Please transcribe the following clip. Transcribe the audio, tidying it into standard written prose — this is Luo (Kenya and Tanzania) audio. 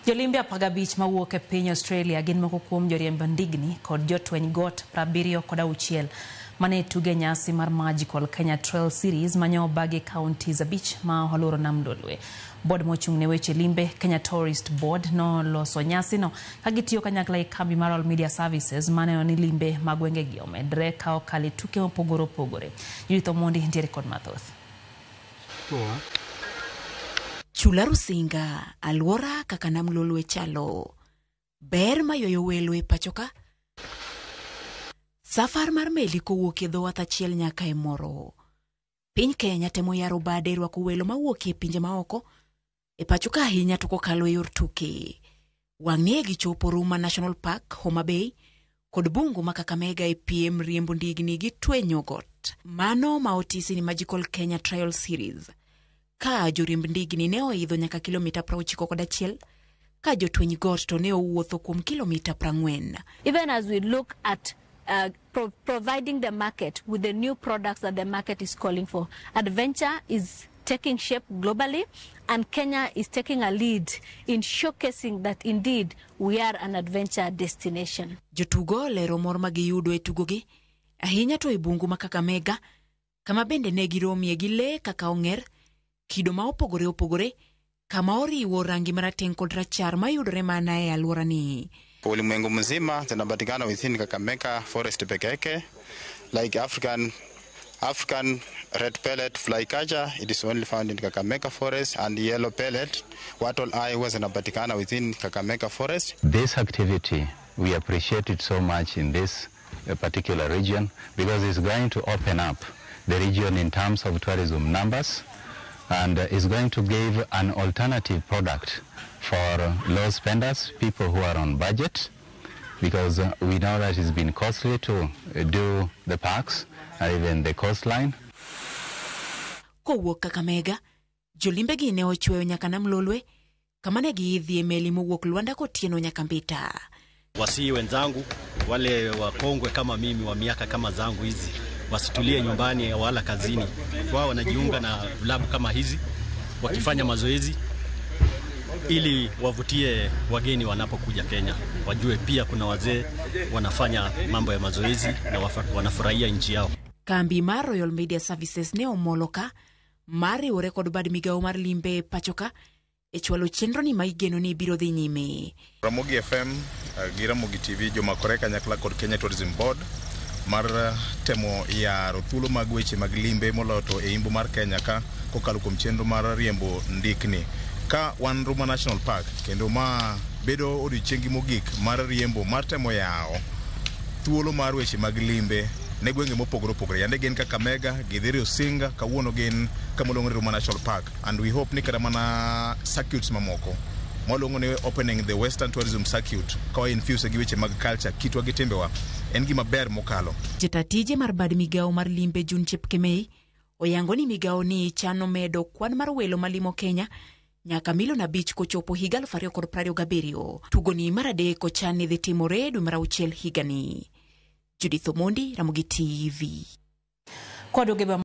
Jolimbe 15 mawuok e piny Australia gin moko kuom joriemb ndigni kod jotweny got 76 mane tuge nyasi mar Magical Kenya Trail Series manyo obagi counties 5 ma oluoro nam Lolwe. Board mochung' ne weche limbe Kenya Tourist Board noloso nyasino ka gitiyo kanyakla e kambi mar All Media Services maneno ni limbe mag gwengegi omedre ka okalo e tuke mopogore opogore. Judith Omondi nitiere kod mathoth. Chula Rusinga, alwora kaka nam Lolwe chalo. Ber maywayo welo e pachoka. Safar mar meli kowuok e dho wath achiel nyaka e moro. Piny Kenya temo yaro bade rwako welo mawuok e pinje maoko e pachoka ahinya to kokalo e yor tuke. Wang'ni e gichopo Ruma National Park, Homa Bay kod bungu ma Kakamega e piem riembo ndigni gi twenyo got. Mano ma otisi ni Magical Kenya Trial Series. Ka joriemb ndigni ne oidho nyaka kilomita 91 ka jotweny got to ne owuotho kuom kilomita 40. Even as we look at providing the market with the new products that the market is calling for. Adventure is taking shape globally, and Kenya is taking a lead in showcasing that indeed we are an adventure destination. Jotugo lero mor ma giyudo e tugogi ahinya to e bungu ma Kakamega kama bende ne giromie gi lee kaka ong'er, kido ma opogore opogore kama oriwo rangi marateng' kod rachar mayudore mana e alworani. Ulimwengu mzima zinapatikana within Kakamega Forest peke yake, like African red pellet flycatcher, it is only found in Kakamega Forest, and yellow pellet wattle eye huwa zinapatikana within Kakamega Forest. This activity, we appreciate it so much in this particular region because it's going to open up the region in terms of tourism numbers and is going to give an alternative product for low spenders, people who are on budget, because we know that it's been costly to do the parks and even the coastline. Kowuok Kakamega, jolimbegi ne ochweyo nyaka nam Lolwe kama ne giidhie meli mowuok Luanda Kotieno nyaka Mbita. Wasii wenzangu wale wakongwe kama mimi wa miaka kama zangu hizi wasitulie nyumbani wala kazini, wao wanajiunga na vilabu kama hizi wakifanya mazoezi ili wavutie wageni wanapokuja Kenya, wajue pia kuna wazee wanafanya mambo ya mazoezi na wanafurahia nchi yao. Kambi mar Royal Media Services ne omolo ka mar riwore kod bad migawo mar limbe e pachoka e chwalo chenro ni ma igeno ni biro dhi nyime. Ramogi FM gi Ramogi TV jomakore kanyakla kod Kenya Tourism Board mar temo yaro thuolo mag weche mag limbe moloyo to e imbo mar Kenya ka kokalo kuom chenro mar riembo ndikni. Ka wan Ruma National Park kendo ma bedo odiochiengi mogik mar riembo mar temo yawo thuolo mar weche mag limbe ne gwenge mopogore opogore. Yande gin Kakamega, gidhi Rusinga, kawuono gin kama oluongo ni Ruma National Park. And we hope ni kata mana circuits mamoko mwaluongo ni opening the Western Tourism Circuit ka wa infuse gi weche mag culture, kitwa gi timbewa en gima ber mokalo. Jata tije mar bad migawo mar limbe June Chepkemei oyango ni migawo ni chano medo kwan mar welo malimo Kenya nyaka milion 5 kochopo higa 2027. Tugoni mar adek ochan ni dhi timore dwe mar auchiel higani. Judith Omondi, Ramogi TV. Kwaduoge.